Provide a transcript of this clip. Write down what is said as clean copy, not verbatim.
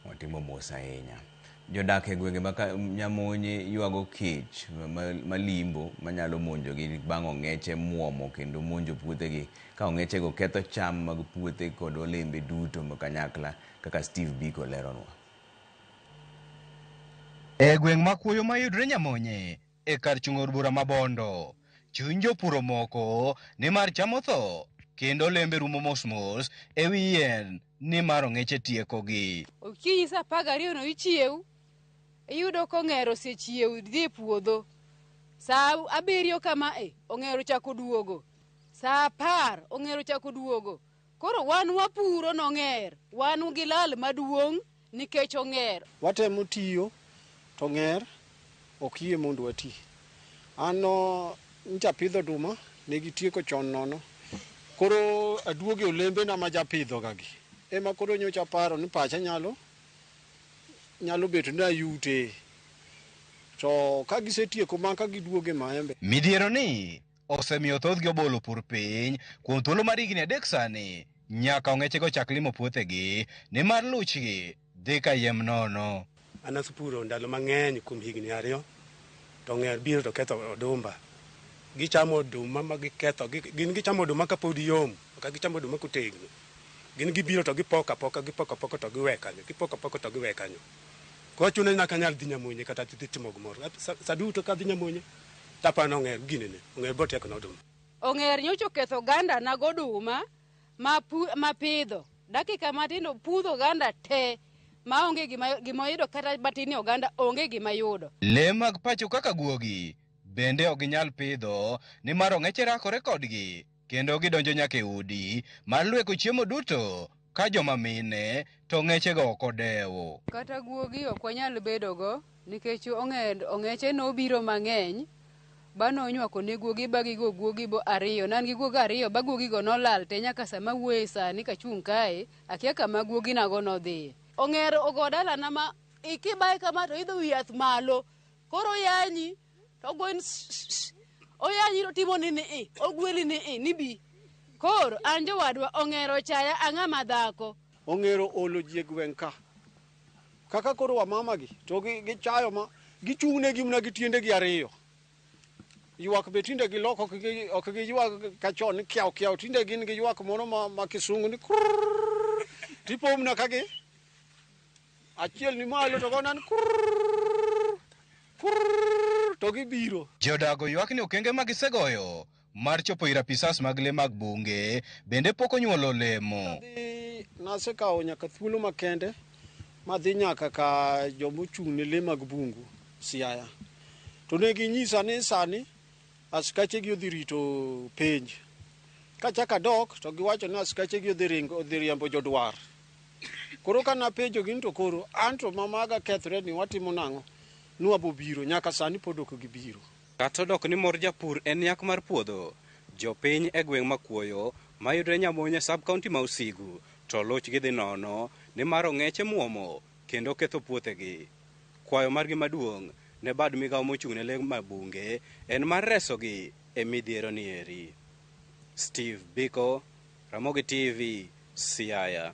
Watimo mos ahinya. Jodak e gwenge ma Nyamonye ywago kech malimbo manyalo monjogi bang' ong'eche muomo kendo monjo puothegi ka ong'echego ketho cham mag puothe kod olembe duto ma kanyakla kaka Steve Biko leronwa. E gweng' ma Kuoyo mayudre Nyamonye e kar chung' od bura ma Bondo, chuny jopur omoko nimar cham otho kendo olembe rumo mos mos e wi yien nimar ong'eche tiekogi. Okinyi saa 12 no ichiew, iyudo ka ong'er osechiew dhi e puodho. Saa 7 kama e, ong'er ochako duogo. Saa 10 ong'er ochako duogo. Koro wan wapuro nong'er, wan gi lal maduong' nikech ong'er. Watemo tiyo to ng'er ok yie mondo wati. An ncha apidho oduma, ne gitieko chon nono. Koro aduogo e olembena ma japidho ga gi. Ema koro nyocha aparo ni pacha nyalo bet ni ayute. To ka gisetieko ma ka giduogo e maembe. Midhiero ni osemiyo thothgi obolo pur piny kuom thuolo mar higni 3 sani nyaka ong'echego chak limo puothegi nimar luchgi dhi kayiem nono. An asepuro ndalo mang'eny kuom higni 2 to ng'er biro to ketho odumba. Gichamo oduma ma giketho, gin gichamo oduma kapod yom, ok gichamo oduma kotegno. Gin gibiro to gipoko apoka, gipoko apoka to giwe kanyo, gipoko apoka to giwe kanyo. Koro chuno ni nyaka anyal dhi Nyamonye kata dhi timo gimoro. Sa duto ka adhi Nyamonye to aparo ni ong'er ginene, ong'er biro tieko na oduma. Ong'er nyocha oketho oganda na goduma mapidho. Dakika matin opudho oganda te maonge gima oyudo kata matin ni oganda onge gima yudo. Le mag pacho kaka guogi bende ok ginyal pidho nimar ong'eche rakore kodgi kendo gidonjo nyaka e udi mar lweko chiemo duto ka joma mine to ong'echego ok odewo. Kata guogi ok wanyal bedogo nikech ong'eche nobiro mang'eny ba nonywako ne guogi ba gigo guogi bo 2. Ne an gi guogi 2 ba guogigo nolal te nyaka sama awuoye sani kachung' kae akia kama guogi nago nodhiye. Ong'er ogo dalana ma ikibaye kama to idho wi yath malo. Koro oyanyi to ogoni oyanyi to otimo ni ni ogweli ni ni bi. Koro an jowadwa ong'er ochaya ang'ama dhako. Ong'er olo ji e gweng' ka. Kaka koro wamama gi to gichayo ma gichung' negi mana gi tiendegi 2. Ywak be tinde giloko, ok giywak ka chon ni kiew kiew, tinde gin gi ywak moro ma kisungu ni kurr, tipomna ka gi achiel ni malo to gonan kurr, kurr, to gibiro. Jodago ywak ni okenge ma gisegoyo mar chopo ir apisas mag le mag bunge bende pok onyuolo olemo. Nasekawo nyaka thuolo makende madhi nyaka ka joma ochung' ne le mag bungu Siaya. To ne ginyisa ni sani askachegi odhi rito penj. Kachako adok to giwacho ni askachegi odhi riembo jodwar. Koro ka napenjogi ni to koro an to mamaga kethre ni watimo nang'o? Nwabo biro, nyaka sani pod ok gibiro. Kata odok ni mor japur en nyak mar puodho, jopiny e gweng' ma Kuoyo mayudre Nyamonye sub-county ma Usigu to luchgi dhi nono nimar ong'eche muomo kendo ketho puothegi. Kwayo margi maduong' ne bad migawo mochung' ne le mag bunge en mar resogi e midhiero ni eri. Steve Biko, Ramogi TV, Siaya.